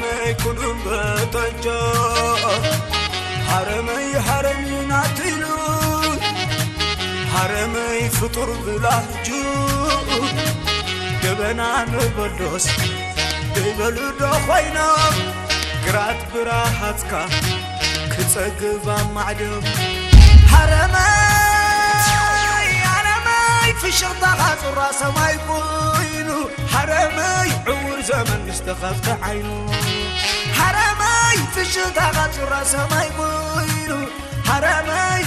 መይ ኩዱም በተጆ ሃረመይ ሃረሚ ናትሉ ሃረመይ ፍጡር ብላህጁ ገበና ንበዶስ ደይበሉ ዶ ኮይኖም ግራት ብራሃትካ ክጸግብ ኣማዕድዮም ሃረመይ ሃረመይ ፍሽኽታኻ ጹራ ሰማይ ኮይኑ ሃረመይ ዕውር ዘመን ምስ ተኸፍተ ዓይኑ ሃረመይ ፍሽኽታኻ ጹራ ሰማይ ኮይኑ ሃረመይ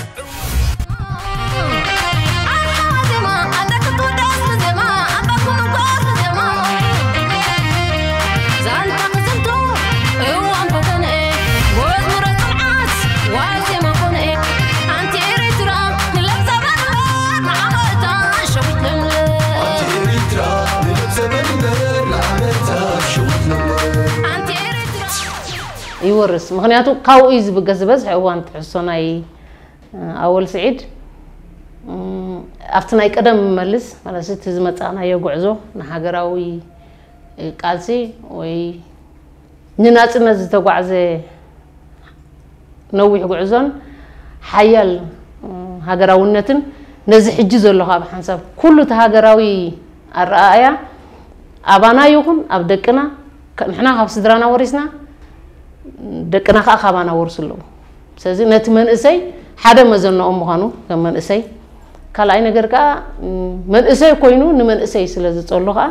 ይወርስ። ምኽንያቱ ካብኡ እዩ ዝብገስ ዝበዝሕ እዋን ትሕዝቶ ናይ ኣወል ስዒድ ኣብቲ ናይ ቀደም መልስ ማለት እቲ ዝመጻእናዮ ጉዕዞ ንሃገራዊ ቃልሲ ወይ ንናጽነት ዝተጓዕዘ ነዊሕ ጉዕዞን ሓያል ሃገራውነትን ነዚ ሕጂ ዘሎ ካብ ሓንሳብ ኩሉ እቲ ሃገራዊ ኣረኣእያ ኣባና ይኹን ኣብ ደቅና ንሕና ካብ ስድራና ወሪስና ደቅና ከዓ ካባና ወርሱ ኣለዉ ስለዚ ነቲ መንእሰይ ሓደ መዘንኦም ምዃኑ ከም መንእሰይ ካልኣይ ነገር ከዓ መንእሰይ ኮይኑ ንመንእሰይ ስለ ዝፀሉ ከዓ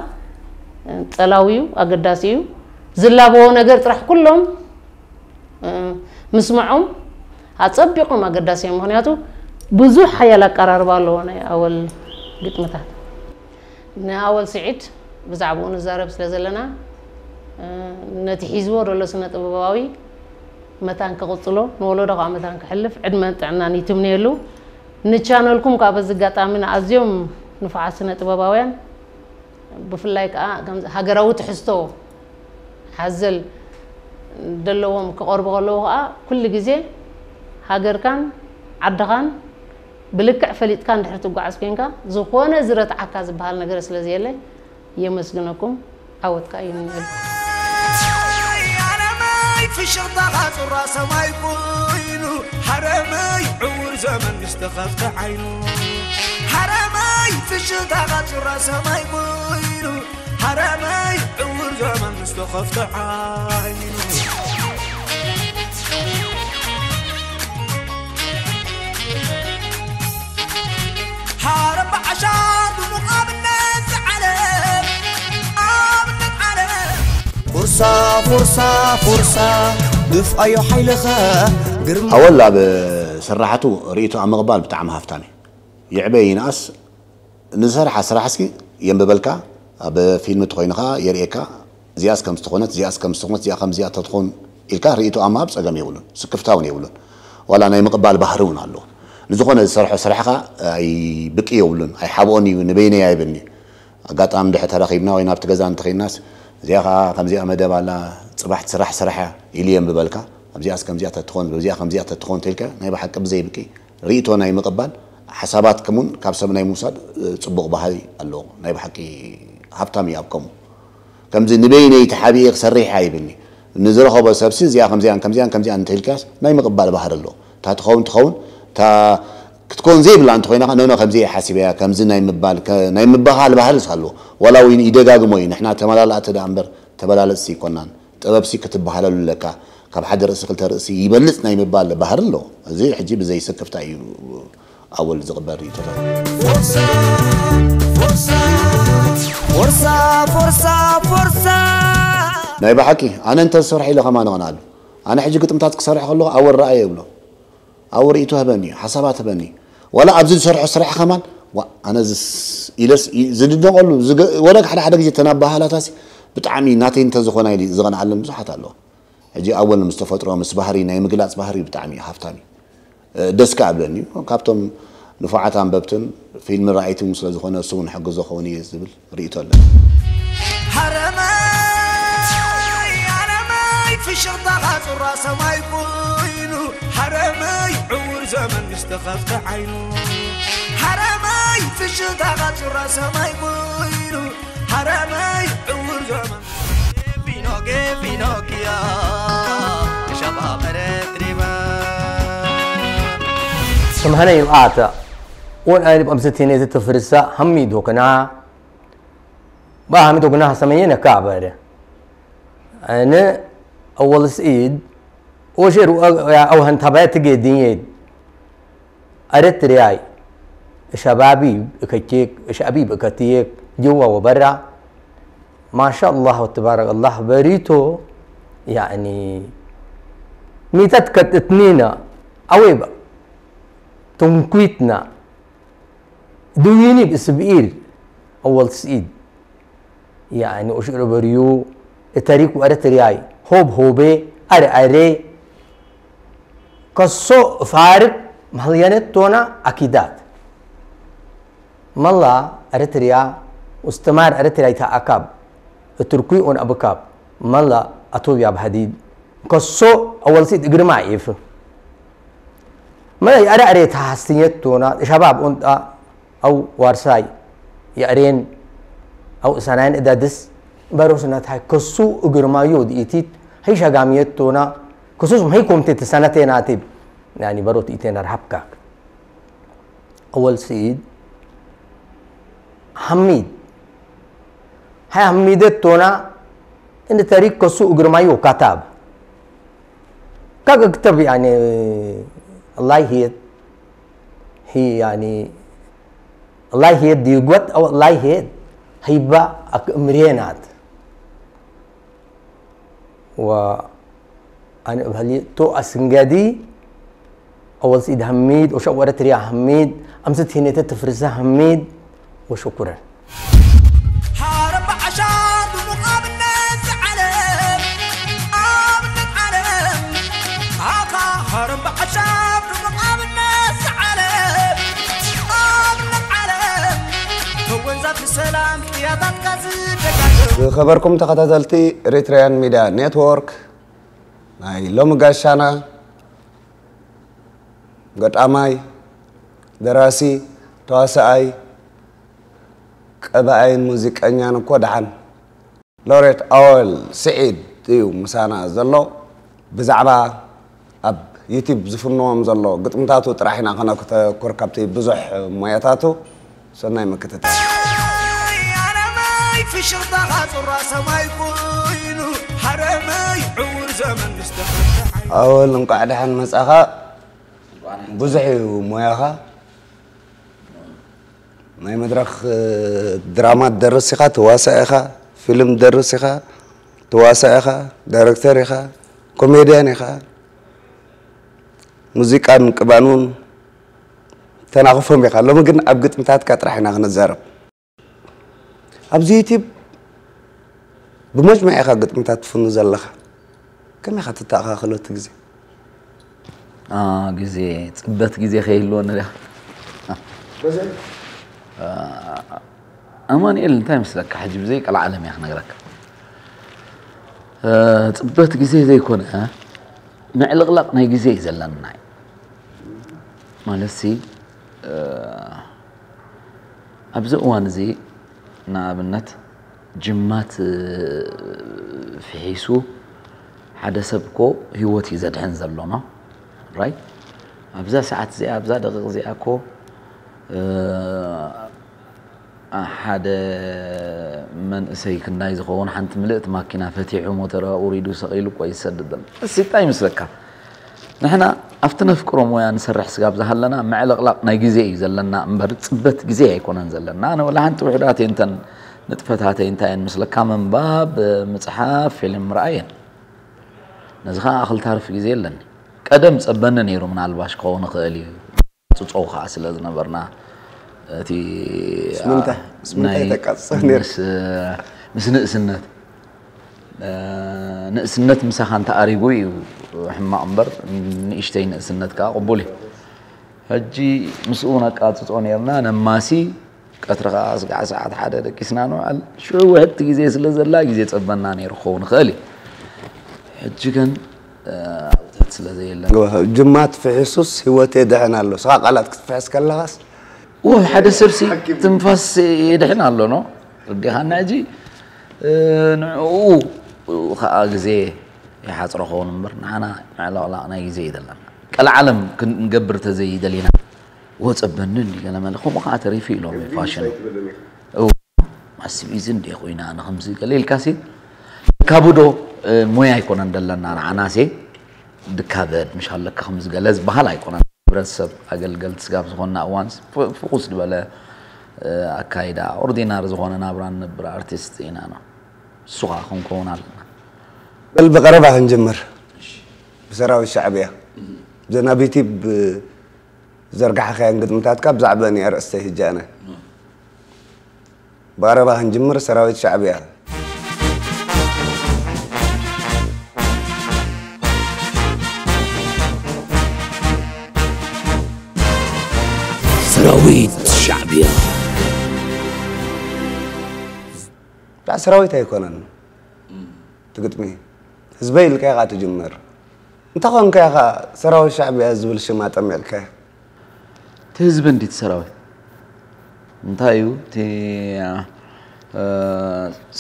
ፀላዊ እዩ ኣገዳሲ እዩ ዝላበዎ ነገር ጥራሕ ኩሎም ምስምዖም ኣፀቢቖም ኣገዳሲ እዮም ምክንያቱ ብዙሕ ሓያል ኣቀራርባ ኣለዎ ናይ ኣወል ግጥምታት ንኣወል ስዒድ ብዛዕባኡ ንዛረብ ስለ ዘለና ነቲ ሒዝዎ ዘሎ ስነ ጥበባዊ መታን ክቕጽሎ ንወለዶ ከዓ መታን ክሕልፍ ዕድመን ጥዕናን ይትምነየሉ ንቻነልኩም ከዓ በዚ ኣጋጣሚ ንኣዝዮም ንፉዓት ስነ ጥበባውያን ብፍላይ ከዓ ሃገራዊ ትሕዝቶ ሓዘል ደለዎም ክቐርቡ ከለዉ ከዓ ኩሉ ግዜ ሃገርካን ዓድኻን ብልክዕ ፈሊጥካ እንድሕር ትጓዓዝ ኮንካ ዝኾነ ዝረትዓካ ዝበሃል ነገር ስለ ዘየለ የመስግነኩም ዓወት ከዓ ይምነየልኩም ፍሽኽታኻ ጹራ ሰማይ ኮይኑ ሃረመይ ዕውር ዘመን ምስ ተኸፍተ ዓይኑ ሃረመይ ፍሽኽታኻ ጹራ ሰማይ ኮይኑ ሃረመይ ዕውር ዘመን ምስ ተኸፍተ ዓይኑ ፎርሳ ፎርሳ ፎርሳ ድፍኣዮ ሓይልኻ ግርማ ኣወል ኣብ ስራሓቱ ርእይቶ ኣብ ምቕባል ብጣዕሚ ሃፍታም እዩ። ይዕበ ይንኣስ ንዝሰርሓ ስራሕ እስኪ የንብበልካ ኣብ ፊልም ተኾይኑ ከዓ የርእየካ እዚኣስ ከምዚ ተኾነት እዚኣስ ከምዚ ተኾነት እዚኣ ከምዚኣ ተትኾን ኢልካ ርእይቶ ኣብ ምሃብ ፀገም የብሉን ስክፍታ እውን የብሉን ዋላ ናይ ምቕባል ባህሪ እውን ኣለዎ ንዝኾነ ዝሰርሖ ስራሕ ከዓ ኣይብቂ የብሉን ኣይሓብኦን እዩ ንበይነይ ኣይብልኒ ኣጋጣሚ እንድሕር ተራኺብና ወይ ናብቲ ገዛ እንተኺድናስ እዚኣ ከዓ ከምዚኣ መደብ ኣላ ፅባሕ ትስራሕ ስራሕ እያ ኢሉ የንብበልካ ኣብዚኣስ ከምዚኣ ተትኾን ኣብዚኣ ከምዚኣ ተትኾን ተልካ ናይ ብሓቂ ብዘይብቂ ርእይቶ ናይ ምቕባል ሓሳባትኩም እውን ካብ ሰብ ናይ ምውሳድ ፅቡቕ ባህሪ ኣለዎ ናይ ብሓቂ ሃብታም እዩ ኣብ ከምኡ ከምዚ ንበይነይ ተሓቢኤ ክሰርሕ ኣይብልኒ ንዝረኸቦ ሰብሲ እዚኣ ከምዚኣን ከምዚኣን ከምዚኣን እንተኢልካስ ናይ ምቕባል ባህሪ ኣለዎ እታ ትኸውን ትኸውን እታ ክትኮን ዘይብላ እንተኮይና ከ ኖኖ ከምዚ እየ ሓሲበያ ከምዚ ናይ ምባል ከ- ናይ ምባሃል ባህልስ ኣለዎ ዋላ እውን ይደጋግሞ እዩ ንሕና ተመላላእቲ ደኣ እምበር ተበላለፅቲ ይኮናን ጥበብሲ ክትበሃለሉ ኣለካ ካብ ሓደ ርእሲ ክልተ ርእሲ ይበልፅ ናይ ምባል ባህሪ ኣለዎ እዚ ሕጂ ብዘይ ስክፍታ እዩ ኣወል ዝቕበል ርእቶታት ፎርሳ ፎርሳ ፎርሳ ናይ ብሓቂ ኣነ እንተ ዝሰርሕ ኢለ ከማን እቐንኣሉ ኣነ ሕጂ ግጥምታት ክሰርሕ ከለኹ ኣወል ረኣየ ይብሎ ኣወል ርእይቶ ህበኒ እዩ ሓሳባት ህበኒ እዩ ዋላ ኣብዚ ዝሰርሖ ስራሕ ከማን ዋ ኣነ ዝስ ኢለስ ይ- ዝድነቐሉ ዝገ- ወላ ሓደ ሓደ ግዜ ተናባሃላታሲ ብጣዕሚ ናተይ እንተዝኾና ኢለ ዝቐንኣለን ብዙሓት ኣለዋ ሕጂ ኣወል ምስ ተፈጥሮ ምስ ባህሪ ናይ ምግላፅ ባህሪ ብጣዕሚ እዩ ሃፍታም እዩ ደስ ከኣ ብለኒ እዩ። ካብቶም ንፉዓት ኣንበብትን ፊልም ረኣይትን እውን ስለ ዝኾነ እሱ እውን ሕግዞ ክኸውን እየ ዝብል ርእይቶ ኣለኒ። ሃረመይ ሃረመይ ፍሽኽታኻ ጹራ ሰማይ ኮይኑ ሃረመይ ዕውር ዘመን ምስ ተኸፍተ ዓይኑ ሃረመይ ፍሽኽታኻ ጹራ ሰማይ ኮይኑ ሃረመይ ዕውር ዘመን ፊኖ ጌ ፊኖ ኪያ Som han är ju att hon är på sitt sinne till försa han mi dokna. Ba han mi dokna som är en kabare. Ane awal sid. Oje ru au han tabayat ge din. Eritreay, Shababi, Kachek, Shabi, Katiyek, Jowa, Wabara. ما شاء الله وتبارك الله بريتو. يعني ميتات كتتنينا عويبة تنكويتنا دويني بسبئيل أول سيد. يعني أشعر بريو التاريخ وأرترياي هوب هوبي أري أري كسو فارق مهليانة تونا أكيدات. ملا أرتريا استمار أرتريا تا أكاب التركي أون أبكاب ملا أتوبيا بهديد كسو أول سيد إجرما إيف. ما يأرى أري تحسينيت تونا شباب أنت أو وارساي يأرين أو سنين إدادس بروسنا تاي كسو إجرما يود إيتيت هي شجاميت تونا كسوس ما هي كومتي تسنتين آتيب يعني بروت إيتين أرهبكاك. أول سيد حميد. هاي حميدة تونا إن تاريخ كسو أجرمايو كتاب. كاك كتاب يعني الله يهيد. هي يعني الله يهيد ديوغوت أو الله يهيد. هيبا أك أمرينات. وأنا أبهلي تو أسنجدي أول سيد حميد وشاورة ريا حميد أمس تهنيت تفرزة حميد وشكرا. حرب عشان مقابل الناس علم. آمن علم. هاكا حرب عشان مقابل الناس علم. آمن علم. هو نزل السلام يا تتكزي. ዝኸበርኩም ተኸታተልቲ ኤሪትሪያን ሚድያ ኔትወርክ፣ ናይ ሎሚ ጋሻና ገጣማይ፣ ደራሲ፣ ተዋሳኣይ፣ ቀባኣይን ሙዚቀኛን እኮ ደሓን ሎሬት ኣወል ስዒድ እዩ ምሳና ዘሎ። ብዛዕባ ኣብ ዩቲብ ዝፍንዎም ዘሎ ግጥምታቱ ጥራሕ ኢና ከነተኩር ካብቲ ብዙሕ ሞያታቱ። ሰናይ ምክትታል። ኣረመይ ፍሽኽታኻ ጹራ ሰማይ ኮይኑ፣ ሃረመይ ዕውር ዘመን ምስ ተፈትሐ። ኣወል፣ እንቋዕ ደሓን መጻኻ። ብዙሕ እዩ ሞያኻ። ናይ መድረኽ ድራማ ትደርስ ኢኻ፣ ተዋሳኢ ኢኻ፣ ፊልም ትደርስ ኢኻ፣ ተዋሳኢ ኢኻ፣ ዳይረክተር ኢኻ፣ ኮሜድያን ኢኻ። ሙዚቃን ቅባን እውን ተናኽፎም ኢኻ። ሎሚ ግን ኣብ ግጥምታትካ ጥራሕ ኢና ክንዛረብ። ኣብዚ ዩቲብ ብመጅመዕ ኢኻ ግጥምታት ትፍኑ ዘለኻ። ከመይ ኢኻ ትተኣኻኸሎ እቲ ግዜ? አ፣ ግዜ፣ ጽበት ግዜ ከይህልወኒ ድያ? በዘይ? አ፣ ኣማኑኤል፣ እንታይ መስለካ፣ ሕጂ ብዘይ ቀልዓለም እያ ክነግረካ። አ፣ ጽበት ግዜ ዘይኮነ፣ ምዕልቕላቕ ናይ ግዜ እዩ ዘለና። ማለትሲ፣ አ፣ ኣብዚ እዋን እዚ ንኣብነት ጅማት፣ እ፣ ፍሒሱ ሓደ ሰብ እኮ ህይወት እዩ ዘድሕን ዘሎ ነው። ራይት? ኣብዛ ሰዓት እዚኣ፣ ኣብዛ ደቂቕ እዚኣ እኮ፣ እ፣ ሓደ መንእሰይ ክንዳይ ዝኸውን ሓንቲ ምልእቲ ማኪና ፈቲሑ ሞተራ ኣውሪዱ ሰቒሉ እኮ እዩ ዝሰድድ ዘሎ። እሲ እንታይ ይመስለካ? ንሕና ኣብቲ ነፍቅሮ ሞያ ንሰርሕ ስጋብ ዝሃለና፣ ምዕልቕላቕ ናይ ግዜ እዩ ዘለና እምበር፣ ጽበት ግዜ ኣይኮነን ዘለና። ኣነ ወላ ሓንቲ ውሑዳተይ እንተን ንጥፈታተይ እንታይ እየን ምስለካ፣ ምንባብ፣ ምጽሓፍ፣ ፊልም ምርኣይ እየን። ነዚ ኸኣ ኣኽል ታርፍ ግዜ የለኒ። ቀደም ጸበኒ ነይሩ፣ ምናልባሽ ክኸውን ይኽእል እዩ። ጽጾው ኸኣ ስለ ዝነበርና፣ እቲ፣ ስምንተ፣ ኣ፣ ስምንተ ናይ ተቃጽ ነይሩ። ምስ፣ ምስ ንእስነት፣ እ፣ ንእስነት ምሳኻ እንተኣሪጉ እዩ ሕማቕ እምበር፣ ንእሽተይ ንእስነት ከኣ ቅቡል እዩ። ሕጂ ምስኡ ነቃጽጾ ነይርና፣ ነማሲ፣ ቀትሪ ከኣ ስጋዕ ሰዓት ሓደ ደቂስና ንውዕል። ሽዑ ውሕድቲ ግዜ ስለ ዘላ፣ ግዜ ጸበና ነይሩ ክኸውን ይኽእል እዩ። ሕጂ ግን፣ እ፣ ኣብታት ስለ ዘየለ። ጅማት ፍሒሱስ ህይወት የድሕን ኣሎ። ስኻ ቃላት ክትፍሕስ ከለኻስ? ዎ፣ ሓደ ሰብሲ ሓኪም። ትንፋስ የድሕን ኣሎ፣ ኖ? ርዲኻና ሕጂ፣ እ፣ ንዕኡ ኸኣ ግዜ ይሓጽሮ ኸውን እምበር፣ ንዓና ምዕልቕላቕ ናይ ግዜ እዩ ዘለና። ቀልዓለም ክንገብር ተዘይደሊና፣ ወፀበኒ እንዲ ገለ መለ ከምኡ ከዓ ተሪፉ ኢሎም ፋሽን እው ማስብ ኢዚ እንደ ኮይና ኣነ ከምዚ ገለ ኢልካሲ ካብ ዶ ሞያ ኣይኮነን ዘለና ንዓናሴ ድካበድ ምሽ ኣለካ ከምዚ ገለ ዝበሃል ኣይኮነን። ህብረተሰብ ኣገልገልቲ ስጋብ ዝኾንና እዋን ፍቁስ ዝበለ ኣካይዳ ኦርዲናሪ ዝኾነ ናብራ ንነብር ኣርቲስት ኢና ነው እሱ ከዓ ክንከውን ኣለና። በል ብቐረባ ክንጅምር ብሰራዊት ሻዕብያ ዘናቢቲ ዘርጋሕካያን ግጥምታትካ ብዛዕባ እኔ ኣርእስተይ ህጂ ኣነ ብቐረባ ክንጅምር ሰራዊት ሻዕብያ ሰራዊት ሻዕብያ ብዛዕ ሰራዊት ኣይኮነን ትግጥሚ ህዝበይ ኢልካ ኢኻ ትጅምር እንተ ኾንካ ኢኻ ሰራዊት ሻዕብያ ዝብል ሽም ኣጠሚዕልካ እቲ ህዝቢ እንዲቲ ሰራዊት እንታይ እዩ እቲ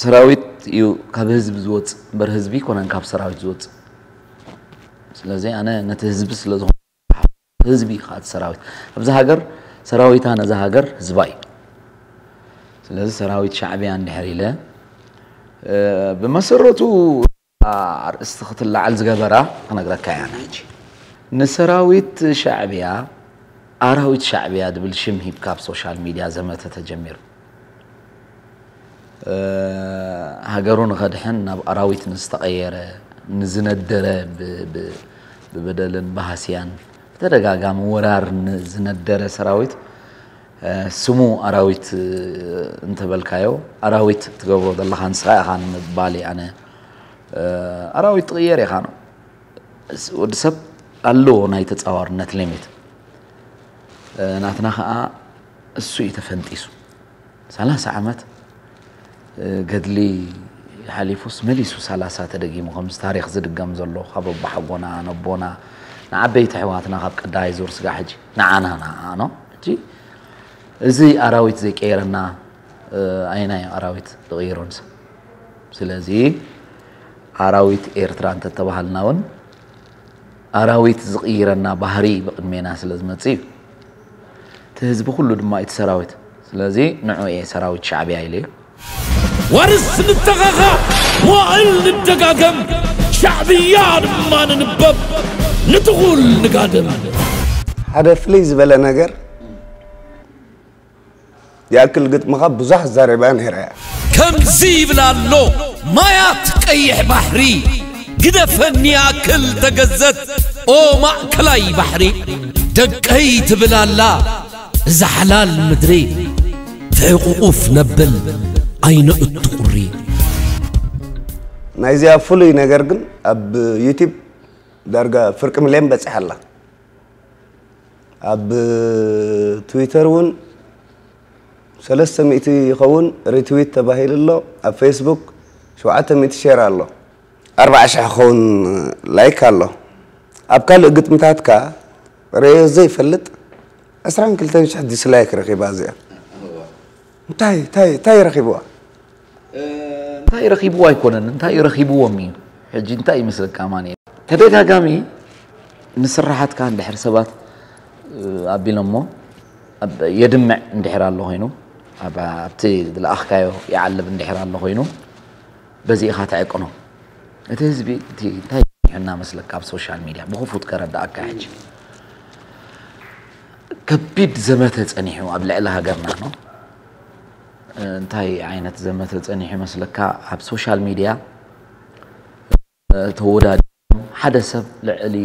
ሰራዊት እዩ ካብ ህዝቢ ዝወፅእ እምበር ህዝቢ ይኮነን ካብ ሰራዊት ዝወፅእ ስለዚ ኣነ ነቲ ህዝቢ ስለዝኾነ ህዝቢ እዩ ከዓ እቲ ሰራዊት ኣብዚ ሃገር ሰራዊታ ነዛ ሃገር ህዝባ እዩ ስለዚ ሰራዊት ሻዕብያ እንድሕር ኢለ ብመሰረቱ ኣርእስቲ ክትለዓል ዝገበራ ክነግረካ እያ ሕጂ ንሰራዊት ሻዕብያ ኣራዊት ሻዕብያ ዝብል ሽም ሂብካ ኣብ ሶሻል ሚድያ ዘመተ ተጀሚሩ ሃገሩ ንኸድሕን ናብ ኣራዊት ንዝተቐየረ ንዝነደረ ብበደልን ባህስያን ብተደጋጋሚ ወራር ዝነደረ ሰራዊት ስሙ ኣራዊት እንተበልካዮ ኣራዊት ትገብሮ ዘለኻ ንስኻ ኢኻ ንምባል ኣነ ኣራዊት ትቕየር ኢኻ ነው ወዲ ሰብ ኣለዎ ናይ ተፃዋርነት ሊሚት ናትና ከዓ እሱ እዩ ተፈንጢሱ ሰላሳ ዓመት ገድሊ ሓሊፉስ መሊሱ ሰላሳ ተደጊሙ ከምዚ ታሪክ ዝድገም ዘሎ ካብ ኣቦሓጎና ነቦና ንዓበይቲ ኣሕዋትና ካብ ቀዳይ ዙር ስጋ ሕጂ ንዓና ንዓኖ ሕጂ እዚ ኣራዊት ዘይቀየረና ኣይናይ ኣራዊት ዝቕይሮ ንሰብ ስለዚ ኣራዊት ኤርትራ እንተተባሃልና እውን ኣራዊት ዝቕይረና ባህሪ ብቕድሜና ስለ ዝመጽእ እዩ። እቲ ህዝቢ ኩሉ ድማ እቲ ሰራዊት። ስለዚ ንዑ እየ ሰራዊት ሻዕብያ ኢለ። ዋርስ ንተኻኻ፣ መዋእል ንደጋገም፣ ሻዕብያ ድማ ንንበብ፣ ንትኹል ንጋደም። ሓደ ፍልይ ዝበለ ነገር ይኣክል ግጥምኻ ብዙሕ ዛሪባ ነይራ እያ። ከምዚ ይብል ኣሎ ማያት ቀይሕ ባሕሪ፣ ግደፈኒ ይኣክል ተገዘት ኦ ማእከላይ ባሕሪ፣ ደቀይ ትብል ኣላ እዛ ሓላል ምድሪ፣ ትሕቑቑፍ ነብል ኣይንእቱ ቁሪ። ናይዚኣ ፍሉይ ነገር ግን ኣብ ዩቲብ ዳርጋ ፍርቂ ሚልዮን በጺሓ ኣላ። ኣብ ትዊተር እውን ሰለስተ ሚእቲ ይኸውን ሪትዊት ተባሂሉ ኣሎ። ኣብ ፌስቡክ ሸውዓተ ሚእቲ ሼር ኣሎ። ኣርባዓ ሽሕ ክኸውን ላይክ ኣሎ። ኣብ ካልእ ግጥምታትካ ረዮ ዘይፈልጥ ዕስራን ክልተን ሽሕ ዲስላይክ ረኺባ እዚኣ። እንታይ እንታይ እንታይ ረኺብዋ? እንታይ ረኺብዎ ኣይኮነን እንታይ ረኺብዎም እዩ ሕጂ እንታይ ይመስለካ ማን ተደጋጋሚ ንስራሓትካ እንድሕር ሰባት ኣቢሎሞ የድምዕ እንድሕር ኣሎ ኮይኑ ኣብቲ ዝለኣኽካዮ ይዓልብ እንድሕር ኣሎ ኮይኑ በዚ ኢኻ ተዕቅኖ እቲ ህዝቢ እቲ እንታይ ሕና መስለካ ኣብ ሶሻል ሚድያ ብክፉት ከረዳኣካ ሕጂ ከቢድ ዘመተ ጸኒሑ ኣብ ልዕሊ ሃገርና ነው እንታይ ዓይነት ዘመተ ጸኒሑ መስለካ ኣብ ሶሻል ሚድያ ተወዳዲሮም ሓደ ሰብ ልዕሊ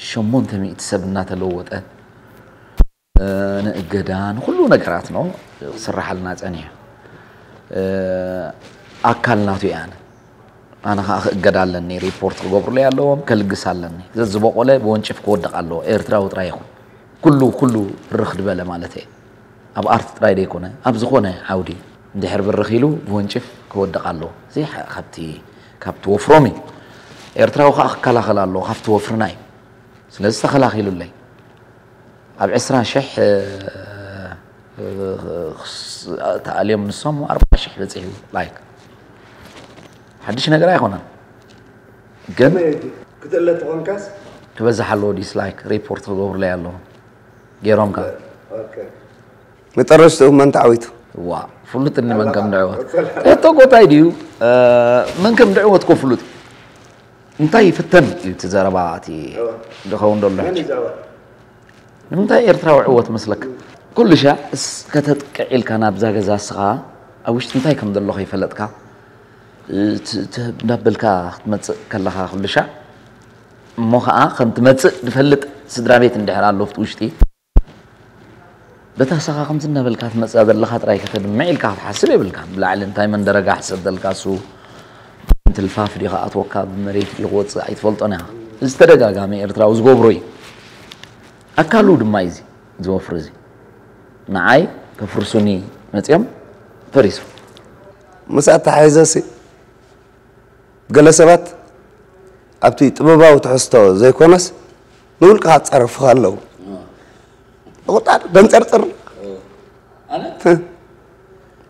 ሸሞንተ ሚእቲ ሰብ እናተለወጠ ንእገዳ ንኩሉ ነገራት ነው ክስራሓልና ጸኒሑ ኣካል ናቱ እየ ኣነ ኣነ ከዓ ክእገዳ ኣለኒ ሪፖርት ክገብሩለይ ኣለዎም ከልግስ ኣለኒ ዘዝበቆለ ብወንጭፍ ክወድቕ ኣለዎ ኤርትራዊ ጥራይ ይኹን ኩሉ ኩሉ ርኽ ድበለ ማለት እየ ኣብ ኣርት ጥራይ ደይኮነ ኣብ ዝኾነ ዓውዲ እንድሕር ብርኽ ኢሉ ብወንጭፍ ክወድቕ ኣለዎ እዚ ካብቲ ካብቲ ወፍሮም እዩ ኤርትራዊ ከዓ ክከላኸል ኣለዎ ካብቲ ወፍርና እዩ ስለዚ ተኸላኺሉለይ ኣብ ዕስራ ሽሕ ተኣልዮም ንሶም ኣርባዓ ሽሕ በፂሑ ላይክ ሓድሽ ነገር ኣይኮነን ግን ክትእለ ተኾንካስ ክበዝሕ ኣለዎ ዲስላይክ ሪፖርት ክገብሩለይ ኣለዎ ገይሮም ከ መጠረሽትኡ መን ተዓዊቱ? ዋ ፍሉጥ እኒ መን ከም ድዕወት እቶ ጎታይ ድዩ? መን ከም ድዕወት ኮ ፍሉጥ እዩ። እንታይ ይፍተን እዩ እቲ ዘረባ እቲ ዝኸውን ዘሎ ሕጂ። ንምንታይ ኤርትራዊ ዕወት መስለካ? ኩሉ ሻዕ እስ ከተጥቅዕ ኢልካ ናብዛ ገዛ እስኻ ኣብ ውሽጢ እንታይ ከም ዘሎ ከይፈለጥካ እንዳበልካ ክትመፅእ ከለኻ ኩሉ ሻዕ እሞ ከዓ ከም ትመፅእ ዝፈልጥ ስድራ ቤት እንድሕር ኣሎ ኣብቲ ውሽጢ በታ ሳኻ ከምዚ እናበልካ ትመፅኣ ዘለኻ ጥራይ ከተድምዕ ኢልካ ክትሓስብ የብልካ። ብላዕሊ እንታይ መንደረጋ ሕሰብ ዘልካ እሱ ትልፋፍ ድዩ ከኣትወካ ብመሬት ድዩ ክወፅእ ኣይትፈልጦን ኢኻ። እዚ ተደጋጋሚ ኤርትራዊ ዝገብሮ እዩ። ኣካሉ ድማ እዩ እዚ ዝወፍር እዚ። ንዓይ ከፍርሱኒ መፅኦም ፈሪሱ። ምስ ኣተሓሒዘ ሲ ገለ ሰባት ኣብቲ ጥበባዊ ትሕዝቶ ዘይኮነስ ንውልቅኻ ዝፀረፉኻ ኣለዉ። ቁጣር ደንፀርፅር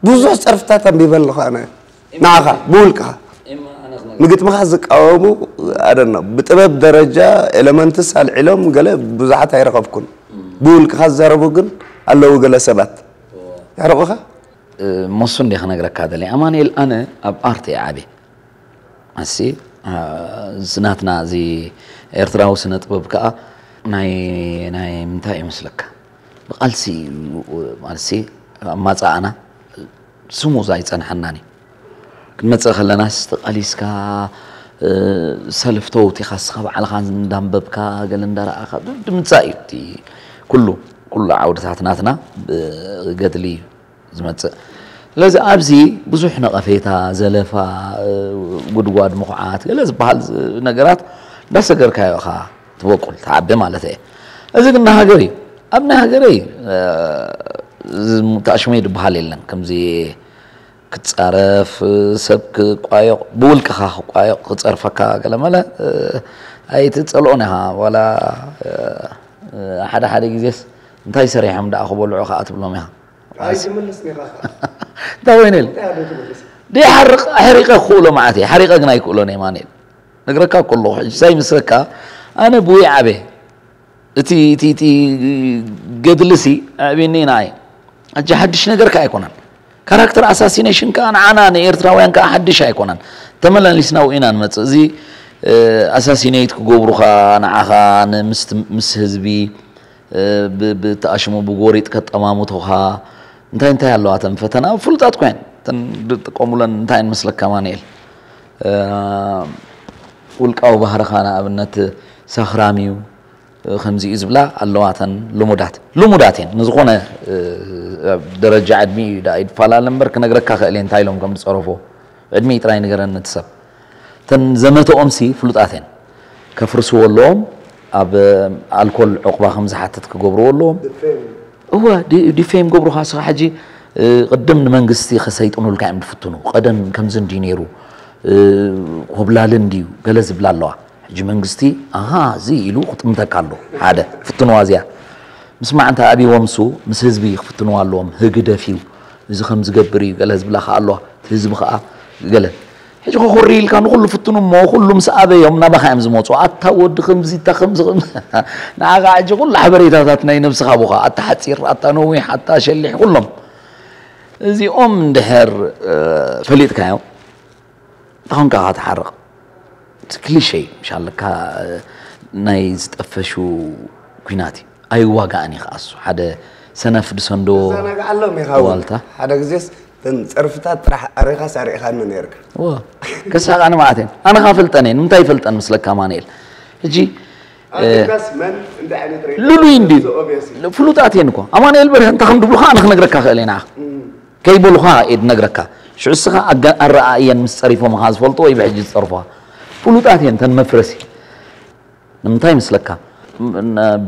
ብዙሕ ፀርፍታት ኣንቢበ ኣለኹ ኣነ ንዓኻ ብውልቅኻ ንግጥምኻ ዝቃወሙ ኣደና ብጥበብ ደረጃ ኤለመንትስ ኣልዒሎም ገለ ብዙሓት ኣይረኸብኩን። ብውልቅኻ ዝዛረቡ ግን ኣለዉ ገለ ሰባት የሕርቑኻ። መሱ እንደ ክነግረካ ደለ ኣማንኤል ኣነ ኣብ ኣርት እየ ዓብየ ኣሲ ዝናትና እዚ ኤርትራዊ ስነ ጥበብ ከዓ ናይ ናይ ምንታይ ይመስለካ ብቃልሲ ማለትሲ ኣማፃኣና ስሙዝ ኣይፀንሐናን እዩ። ክንመፅእ ከለናስ ተቃሊስካ ሰልፍ ተውቲኻ እስኻ ባዕልኻ እንዳንበብካ ገለ እንዳረኣኻ ድምፃእ እዩ እቲ ኩሉ ኩሉ ዓውድታት ናትና ብገድሊ እዩ ዝመፅእ። ስለዚ ኣብዚ ብዙሕ ነቐፌታ፣ ዘለፋ፣ ጉድጓድ ምኹዓት ገለ ዝበሃል ነገራት እንዳሰገርካዮ ኢኻ ትበቁል ትዓቢ ማለት እየ። እዚ ግን ናይ ሃገር እዩ። ኣብ ናይ ሃገረይ ተኣሽመይ ዝበሃል የለን ከምዚ ክትፃረፍ ሰብ ክቋየቕ ብውልቅኻ ክቋየቕ ክፀርፈካ ገለመለ ኣይትፀልኦን ኢኻ ዋላ ሓደ ሓደ ግዜስ እንታይ ሰሪሖም ደኣ ክበልዑ ከዓ ትብሎም ኢኻ እንታይ ወይነ ኢል ደይሓርቕ ኣሕሪቐ ክኽእሎ መዓት እየ ሓሪቐ ግን ኣይክእሎን እየ ማንኤል ነግረካ ከለኹ ሕጂ ሳይ ምስለካ ኣነ ብውይ ዓበ እቲ እቲ እቲ ገድልሲ ኣዕብኒ ንዓይ ሕጂ ሓድሽ ነገር ከ ኣይኮነን ካራክተር ኣሳሲኔሽን ከኣ ንዓና ንኤርትራውያን ከኣ ሓድሽ ኣይኮነን ተመላሊስና ውኢና ንመጽእ እዚ ኣሳሲኔት ክገብሩኻ ንዓኻ ምስ ህዝቢ ብተኣሽሙ ብጎሪጥ ከጠማምቱኻ እንታይ እንታይ ኣለዋ ተን ፈተና ፍሉጣት ኮይን ተን ዝጥቀሙለን እንታይ መስለካ ማንኤል ውልቃዊ ባህርኻ ንኣብነት ሰኽራም እዩ ከምዚ እዩ ዝብላ ኣለዋ ተን ልሙዳት ልሙዳት እየን ንዝኾነ ደረጃ ዕድሚ እዩ ዳ ይፈላለ እምበር ክነግረካ ክእል እየ እንታይ ኢሎም ከም ዝፀረፎ ዕድሚ ጥራይ ንገረኒ እቲ ሰብ እተን ዘመተኦም ሲ ፍሉጣት እየን ከፍርስዎ ኣለዎም ኣብ ኣልኮል ዕቑባ ከም ዝሓትት ክገብርዎ ኣለዎም እወ ዲፌም ገብሩኻ ስኻ ሕጂ ቅድም ንመንግስቲ ከሰይጥኑልካ እዮም ዝፍትኑ ቀደም ከምዚ እንዲ ነይሩ ኮብላልን ድዩ ገለ ዝብላ ኣለዋ ሕጂ መንግስቲ ኣሃ እዚ ኢሉ ክጥምተካ ኣሎ ሓደ ፍትንዋ እዚኣ ምስማዕ እንተ ኣብዎም እሱ ምስ ህዝቢ ክፍትንዋ ኣለዎም ህግደፍ እዩ እዚ ከም ዝገብር እዩ ገለ ዝብላ ከዓ ኣለዋ እቲ ህዝቢ ከዓ ገለ ሕጂ ኮኾሪ ኢልካ ንኩሉ ፍትኑ እሞ ኩሉ ምስ ኣበዮም ናባኻ እዮም ዝመፁ ኣታ ወዲ ከምዚ እታ ከምዚ ንዓኻ ሕጂ ኩሉ ሓበሬታታት ናይ ነብስኻ ቦኻ ኣታ ሓፂር ኣታ ነዊሕ ኣታ ሸሊሕ ኩሎም እዚኦም እንድሕር ፈሊጥካዮም ተኾንካ ክትሓርቕ ክሊሸ እዩ ምሻለካ ናይ ዝጠፈሹ ኩናት እዩ ኣይዋጋእን እዩ ከኣሱ ሓደ ሰነፍ ድሰንዶ ዛናግዓሎም ኢኻ ዋልታ ሓደ ግዜስ ተን ፀርፍታት ጥራሕ ኣሪኻስ ኣሪእኻኒ ነርካ ከሳቃኒ ማለት እየን ኣነ ካፈልጠን እየን ምንታይ ይፈልጠን ምስለካ ማንኤል ሕጂ ልሉይ እንዲ ፍሉጣት እየን እኮ ኣማንኤል በርሀ እንታይ ከም ድብሉካ ኣነ ክነግረካ ክእል እየ ንዓኻ ከይበሉኻ እየ ድነግረካ ሽዑ እስኻ ኣረኣእየን ምስ ፀሪፎምኻ ዝፈልጦ ወይ ብሕጂ ዝፀርፎኻ ፍሉጣት እየን ተን መፍረሲ ንምንታይ ይመስለካ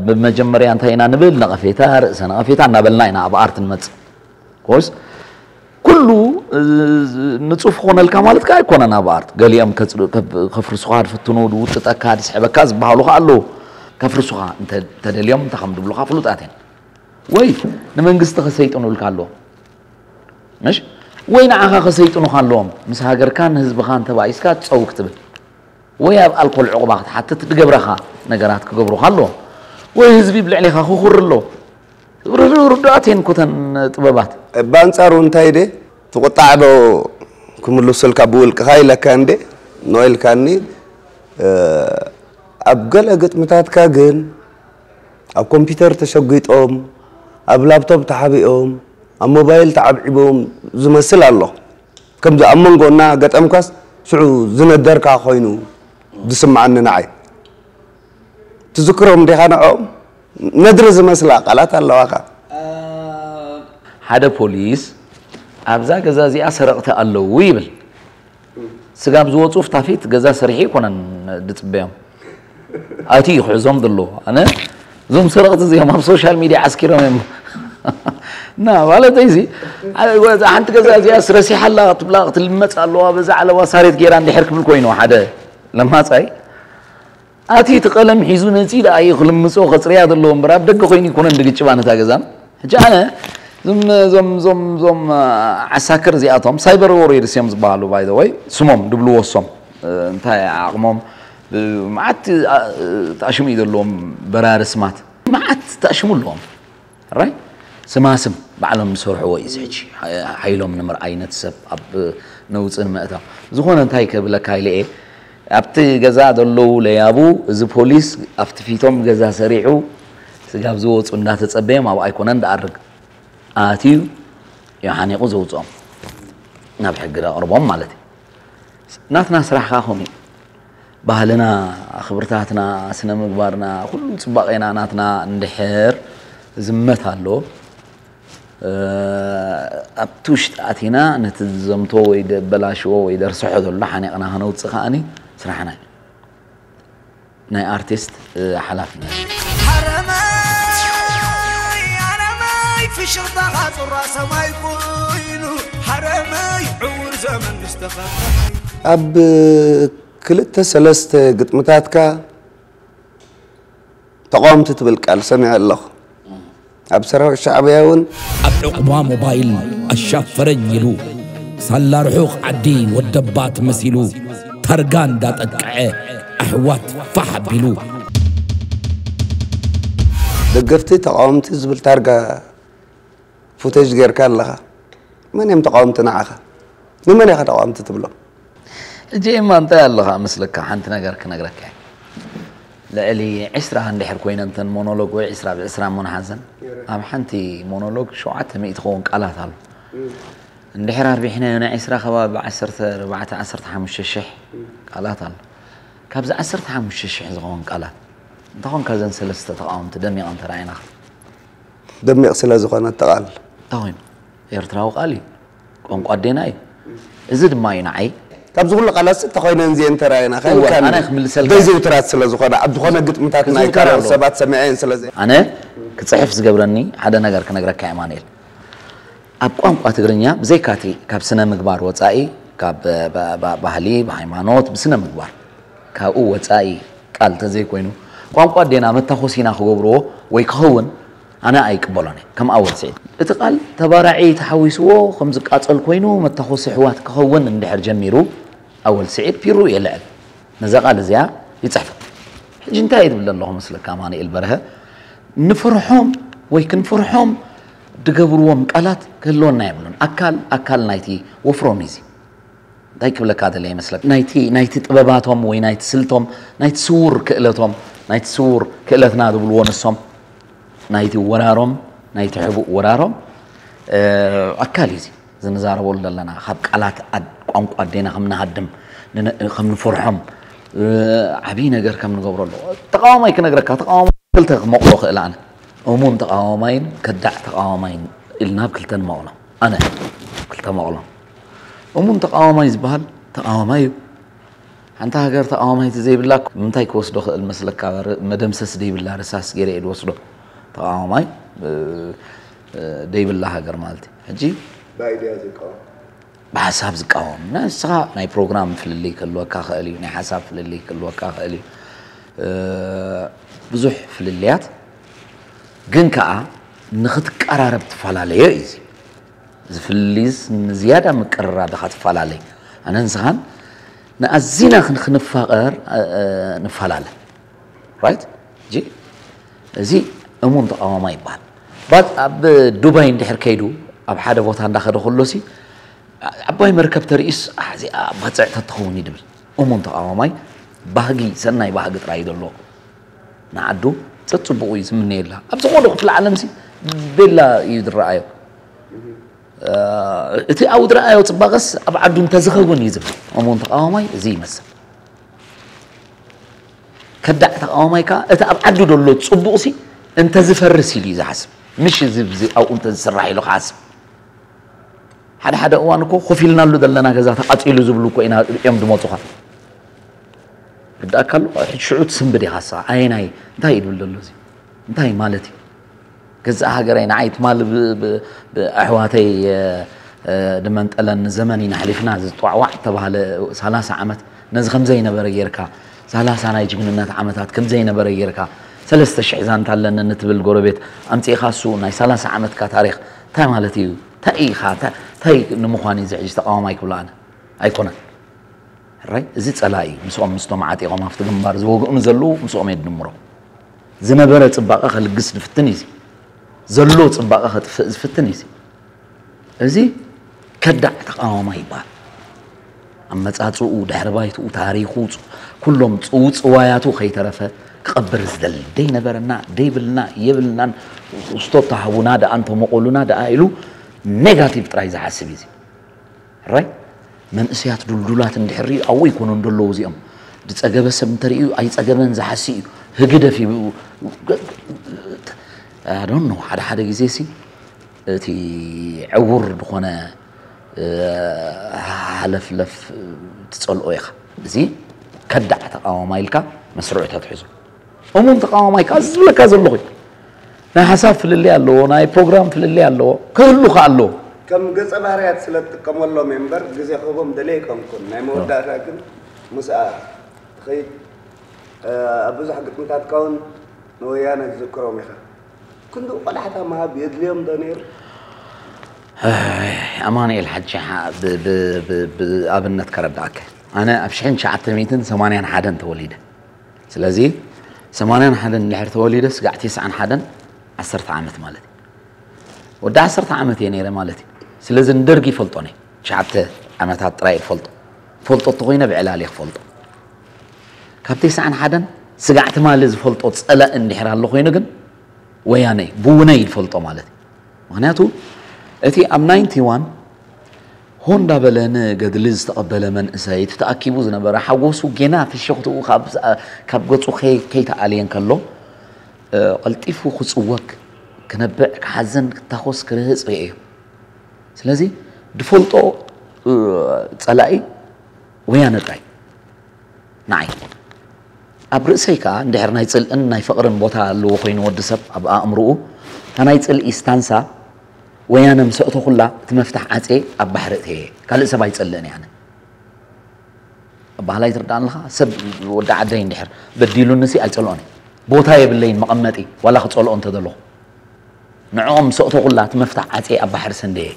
ብመጀመርያ እንታይ ኢና ንብል ነቐፌታ ርእሰ ነቐፌታ እናበልና ኢና ኣብ ኣርት ንመፅእ ኮርስ ኩሉ ንፁፍ ክኾነልካ ማለት ከዓ ኣይኮነን ኣብ ኣርት ገሊኦም ከፍርስኻ ድፍትኑ ድውጥጠካ ድስሕበካ ዝበሃሉ ከዓ ኣለዉ ከፍርስኻ እንተደልዮም እንታይ ከም ድብሉካ ፍሉጣት እየን ወይ ንመንግስቲ ከሰይጥኑልካ ኣለዎም ምሽ ወይ ንዓኻ ከሰይጥኑኻ ኣለዎም ምስ ሃገርካን ህዝብኻን ተባኢስካ ትፀው ክትብል ወይ ኣብ ኣልኮል ዕቑባ ክትሓትት ዝገብረኻ ነገራት ክገብሩኻ ኣለዎም ወይ ህዝቢ ብልዕሊኻ ክኹር ኣለዎ ርዱኣት እየን እኮ እተን ጥበባት። ብኣንጻሩ እንታይ ደ ትቁጣዕ ዶ ክምልሱልካ ብውልቅኻ ኢለካ እንዴ ኖ ኢልካኒ። ኣብ ገለ ግጥምታትካ ግን ኣብ ኮምፒውተር ተሸጒጦም፣ ኣብ ላፕቶፕ ተሓቢኦም፣ ኣብ ሞባይል ተዓብዒቦም ዝመስል ኣሎ። ከምዚ ኣብ መንጎና ገጠምካስ ሽዑ ዝነደርካ ኮይኑ ዝስምዓኒ ንዓይ። ትዝክሮም ዲኻ ንዕኦም? ነድሪ ዝመስላ ቃላት ኣለዋኻ። ሓደ ፖሊስ ኣብዛ ገዛ እዚኣ ሰረቕቲ ኣለዉ ይብል። ስጋብ ዝወፁ ፍታፊት ገዛ ሰሪሑ ኣይኮነን ድፅበዮም። ኣቲ እዩ ክሕዞም ዘለዎ። ኣነ እዞም ሰረቕቲ እዚኦም ኣብ ሶሻል ሚድያ ዓስኪሮም እዮም። ና ማለት እዚ ሓንቲ ገዛ እዚኣ ስረሲሓላ ክትብላ ክትልመፅ ኣለዋ በዛ ዓለባ ሳሬት ገይራ እንድሕር ክብል ኮይኑ ሓደ ለማፃይ ኣቲ እቲ ቀለም ሒዙ ነፂ ደኣ እዩ ክልምፆ ከፅርያ ዘለዎ እምበር ኣብ ደገ ኮይኑ ይኮነን ድግጭባ ነታ ገዛን። ሕጂ ኣነ ዞም ዞም ዞም ዞም ዓሳክር እዚኣቶም ሳይበር ዎሪየርስ እዮም ዝበሃሉ ባይ ወይ ስሞም ድብልዎ ሶም እንታይ ዓቕሞም መዓት ተኣሽሙ እዩ ዘለዎም በራሪ ስማት መዓት ተኣሽሙ ኣለዎም ራይ ስማስም ባዕሎም ዝሰርሕዎ እዩ ሕጂ ሓይሎም ንምርኣይ ነቲ ሰብ ኣብ ነውፅን ምእታው ዝኾነ እንታይ ከብለካ ኢለ እየ ኣብቲ ገዛ ዘለዉ ለያቡ እዚ ፖሊስ ኣብቲ ፊቶም ገዛ ሰሪዑ ስጋብ ዝወፁ እንዳተፀበዮም ኣብኡ ኣይኮነን ድኣርግ ኣትዩ እዩ ሓኒቑ ዘውፅኦም ናብ ሕጊ ደቕርቦም ማለት እዩ ናትና ስራሕ ከዓ ከምኡ እዩ ባህልና ክብርታትና ስነ ምግባርና ኩሉ ፅባቄና ናትና እንድሕር ዝመት ኣሎ ኣብቲ ውሽጢ ኣቲና ነቲ ዝዘምቶ ወይ ደበላሽዎ ወይ ደርስሖ ዘሎ ሓኒቕና ከነውፅእ ከዓኒ ስራሕና እዩ ናይ ኣርቲስት ሓላፍነት ሓረመይ ፍሽኽታኻ ፁራ ሰማይ ኮይኑ ሓረመይ ዕውር ዘመን ምስተኸፈ ኣብ ክልተ ሰለስተ ግጥምታትካ ተቃወምቲ ትብል ቃል ሰሚዐ ኣለኹ ኣብ ሰራዊት ሻዕብያ እውን ኣብ ዕቑባ ሞባይል ኣሻፈረኝ ኢሉ ሳላ ርሑቕ ዓዲ ወደባት መሲሉ ታርጋ እንዳጠቅዐ ኣሕዋት ፋሕ ኣቢሉ ደገፍቲ ተቃወምቲ ዝብል ታርጋ ፉቴጅ ጌርካ ኣለኻ መን እዮም ተቃወምቲ ንዓኻ ንመን ኢኻ ተቃወምቲ ትብሎም እጂ ኤማ እንታይ ኣለኻ መስለካ ሓንቲ ነገር ክነግረካ ልዕሊ ዕስራ እንድሕር ኮይነን ተን ሞኖሎግ ወይ ዕስራ ብዕስራ እሞ ንሓዘን ኣብ ሓንቲ ሞኖሎግ ሸውዓተ ሚእቲ ኸውን ቃላት ኣሎ እንድሕር ኣርቢሕናዮ ናይ ዕስራ ከባቢ ዓሰርተ ኣርባዕተ ዓሰርተ ሓሙሽተ ሽሕ ቃላት ኣሎ ካብዚ ዓሰርተ ሓሙሽተ ሽሕ ዝኸውን ቃላት እንተኾንካ ዘን ሰለስተ ተቃወምቲ ደሚቐን ተራእየናኻ ደሚቕ ስለ ዝኾነ ተቓል እንታይ ኮይኑ ኤርትራዊ ቃል እዩ ቋንቋ ኣዴና እዩ እዚ ድማ እዩ ንዓይ ካብዚ ኩሉ ቃላት ተኾይነን እዚአን ተራእየና ከይልካ ኣነ ክምልሰልካ በዚ ውትራት ስለ ዝኾነ ኣብ ዝኾነ ግጥምታት ናይ ካልኦት ሰባት ሰሚዐን ስለ ኣነ ክፅሕፍ ዝገብረኒ ሓደ ነገር ክነግረካ ኣማኑኤል ኣብ ቋንቋ ትግርኛ ብዘይካቲ ካብ ስነ ምግባር ወፃኢ ካብ ባህሊ ብሃይማኖት ብስነ ምግባር ካብኡ ወፃኢ ቃል ተዘይኮይኑ ቋንቋ ኣዴና መታኾሲና ክገብርዎ ወይ ክኸውን ኣነ ኣይቅበሎን እየ ከም ኣወል ስዒድ እቲ ቃል ተባራዒ ተሓዊስዎ ከም ዝቃፀል ኮይኑ መታኾሲ ኣሕዋት ክኸውን እንድሕር ጀሚሩ ኣወል ስዒድ ፒሩ የልዕል ነዛ ቃል እዚኣ ይፅሕፋ ሕጂ እንታይ እየ ትብል ዘለኹ መስለካ ኣማኑኤል በርሀ ንፍርሖም ወይ ክንፍርሖም ድገብርዎም ቃላት ክህልወና የብሉን ኣካል ኣካል ናይቲ ወፍሮም እዩ እንታይ ክብለካ ደለ ይመስለካ ናይቲ ናይቲ ጥበባቶም ወይ ናይቲ ስልቶም ናይቲ ስውር ክእለቶም ናይቲ ስውር ክእለትና ዝብልዎ ንሶም ናይቲ ወራሮም ናይቲ ሕቡእ ወራሮም ኣካል እዩ እዚ ዝንዛረበሉ ዘለና ካብ ቃላት ቋንቋ ኣዴና ከም ንሃድም ከም ንፈርሖም ዓብዪ ነገር ከም ንገብረሉ ተቃዋማይ ክነግረካ ተቃዋማይ ክልተ ክመቕሎ ክእል ኣነ እሙን ተቃዋማይን ከዳዕ ተቃዋማይን ኢልና ኣብ ክልተ ንመቕሎ ኣነ ክልተ መቕሎ እሙን ተቃዋማይ ዝበሃል ተቃዋማይ እዩ ሓንቲ ሃገር ተቃዋማይ ዘይብላ ምንታይ ክወስዶ ክእል መስለካ መደምሰስ ዘይብላ ርሳስ ገይረ እየ ዝወስዶ ተቃዋማይ ዘይብላ ሃገር ማለት እዩ ሕጂ ብሓሳብ ዝቃወም ንስኻ ናይ ፕሮግራም ፍልልይ ክህልወካ ክእል እዩ ናይ ሓሳብ ፍልልይ ክህልወካ ክእል እዩ ብዙሕ ፍልልያት ግን ከዓ ንክትቀራረብ ትፈላለዮ እዩ እዚ ፍልልይስ ንዝያዳ ምቅርራብ ኢኻ ትፈላለይ ኣነ ንስኻን ንኣዚና ክንፋቐር ንፈላለ ራይት እዚ እሙን ተቃዋማይ ይበሃል ኣብ ዱባይ እንድሕር ከይዱ ኣብ ሓደ ቦታ እንዳኸደ ከሎሲ ዓባይ መርከብ ተርእዩስ ኣዚኣ ባፅዕ ተትኸውን እዩ ድብል። እሙን ተቃዋማይ ባህጊ ሰናይ ባህጊ ጥራይ ዘሎ ንዓዱ ፀፅቡቑ እዩ ዝምነየላ። ኣብ ዝኾነ ክፍለ ዓለምሲ ቤላ እዩ ዝረኣዮ። እቲ ኣብ ዝረኣዮ ፅባቐስ ኣብ ዓዱ እንተዝኸውን እዩ ዝብል። እሙን ተቃዋማይ እዚ ይመስል። ከዳዕ ተቃዋማይ ከዓ እቲ ኣብ ዓዱ ዘሎ ፅቡቕሲ እንተዝፈርስ ኢሉ እዩ ዝሓስብ። ምሽ እዚ ኣብዚ ኣብኡ እንተዝስራሕ ኢሉ ክሓስብ። ሓደ ሓደ እዋን እኮ ኮፍ ኢልናሉ ዘለና ገዛ ተቃፂሉ ዝብሉ እኮ ኢና እዮም ዝመፁኻ። ርዳእካ ኣሎ። ሽዑ ትስንብድ ኢኻ ንስኻ። ኣየናይ እንታይ እዩ ዝብል ዘሎ እዚ? እንታይ ማለት እዩ? ገዛእ ሃገረይ ንዓይ ትማል ብኣሕዋተይ ድመንጠለን ዘመን ኢና ኣሕሊፍና ዝጠዋዕዋዕ ተባህለ። ሰላሳ ዓመት ነዚ ከምዘይነበረ ጌርካ፣ ሰላሳ ናይ ጅግንነት ዓመታት ከምዘይነበረ ጌርካ፣ ሰለስተ ሽሕ ዛንታ ኣለኒ ንትብል ጎረቤት ኣምፂእኻ እሱ ናይ ሰላሳ ዓመትካ ታሪኽ እንታይ ማለት እዩ? እንታይ ኢኻ እንታይ ንምዃን እዩ እዚ ሕጂ ተቃዋማይ ክብሎ ኣነ ኣይኮነን። ሕራይ እዚ ፀላኢ እዩ። ምስኦም ምስቶም ዓጢቖም ኣብቲ ግንባር ዝወግኡኒ ዘለዉ ምስኦም እየ ድድምሮም። ዝነበረ ፅባቐ ከልግስ ዝፍትን እዩ። ዘሎ ፅባቐ ከጥፍእ ዝፍትን እዩ። እዚ ከዳዕ ተቃዋማይ ይበሃል። ኣመፃፅኡ፣ ድሕሪ ባይትኡ፣ ታሪኹ፣ ኩሎም ፅውፅዋያቱ ከይተረፈ ክቐብር ዝደሊ ደይነበረና ደይብልና የብልናን ውስቶ ተሃቡና ደኣ እንተመቆሉና ደኣ ኢሉ ኔጋቲቭ ጥራይ ዝሓስብ እዩ። ሕራይ መንእሰያት ዱልዱላት እንድሕር ሪኡ ኣብኡ ይኮኑ እንደለዉ እዚኦም ዝፀገበ ሰብ እንተርእዩ ኣይፀገበን ዝሓሲ እዩ። ህግደፍ እዩ። ኣዶኖ ሓደ ሓደ ግዜ ሲ እቲ ዕውር ዝኾነ ሃለፍለፍ ትፀልኦ ኢኻ። እዚ ከዳዕ ተቃዋማይ ኢልካ መስርዑ ተትሕዞ እሙን ተቃዋማይ ከዓ ዝብለካ ዘለኹ እዩ። ናይ ሓሳብ ፍልልይ ኣለዎ፣ ናይ ፕሮግራም ፍልልይ ኣለዎ፣ ክህሉ ከዓ ኣለዎ። ከም ገፀ ባህርያት ስለ ትጥቀመሎም እየ እምበር ግዜ ክህቦም ደልየ ኣይኮንኩን። ናይ መወዳእታ ግን ምስኣ ትኸይድ ኣብ ብዙሕ ግጥምታትካ እውን ንወያነ ትዝክሮም ኢኻ። ክንዲ ቆላሕታ ምሃብ የድልዮም ዶ ነይሩ? ኣማኑኤል ሓጂ ብኣብነት ከረዳእከ ኣነ ኣብ ሽሕን ትሽዓተ ሚእትን ሰማንያን ሓደን ተወሊደ። ስለዚ ሰማንያን ሓደን እንድሕር ተወሊደ ስጋዕ ተስዓን ሓደን ዓሰርተ ዓመት ማለት እዩ። ወዲ ዓሰርተ ዓመት እየ ነይረ ማለት እዩ። ስለዚ ንደርጊ ይፈልጦ ነይ ትሽዓተ ዓመታት ጥራይ እየ ፈልጦ። ፈልጦ እተኮይነ ብዕላል እየ ክፈልጦ። ካብ ተስዓን ሓደን ስጋዕ ትማሊ ዝፈልጦ ፀላኢ እንድሕር ኣሎ ኮይኑ ግን ወያነ እዩ። ብውነይ ይፈልጦ ማለት እዩ። ምክንያቱ እቲ ኣብ ናይንቲ ዋን ሆ እንዳበለ ንገድሊ ዝተቐበለ መንእሰይ እቲ ተኣኪቡ ዝነበረ ሓጎሱ ጌና ፍሽኽትኡ ካብ ገፁ ከይተኣልየ እንከሎ ቀልጢፉ ክፅወግ ክነብዕ ክሓዝን ክታኾስ ክርህፅ ርእየ። ስለዚ ድፈልጦ ፀላኢ ወያነ ጥራይ ንዓይ ኣብ ርእሰይ ከኣ እንድሕር ናይ ጽልእን ናይ ፍቕርን ቦታ ኣለዎ ኮይኑ ወዲ ሰብ ኣብ ኣእምርኡ እታ ናይ ጽልኢ ስታንሳ ወያነ ምስ ኣእተኹላ እቲ መፍታሕ ዓጽየ ኣብ ባሕሪ እተየ ካልእ ሰብ ኣይጸልእን እየ ኣነ ኣባህላይ ትርዳእ ኣለኻ ሰብ ወዲ ዓደይ እንድሕር በዲሉንሲ ኣይጸልኦን እየ ቦታ የብለይን መቐመጢ ዋላ ክጸልኦ እንተደለኹ ንዕኦም ምስ ኣእተኹላ እቲ መፍታሕ ዓጽየ ኣብ ባሕሪ ሰንደየ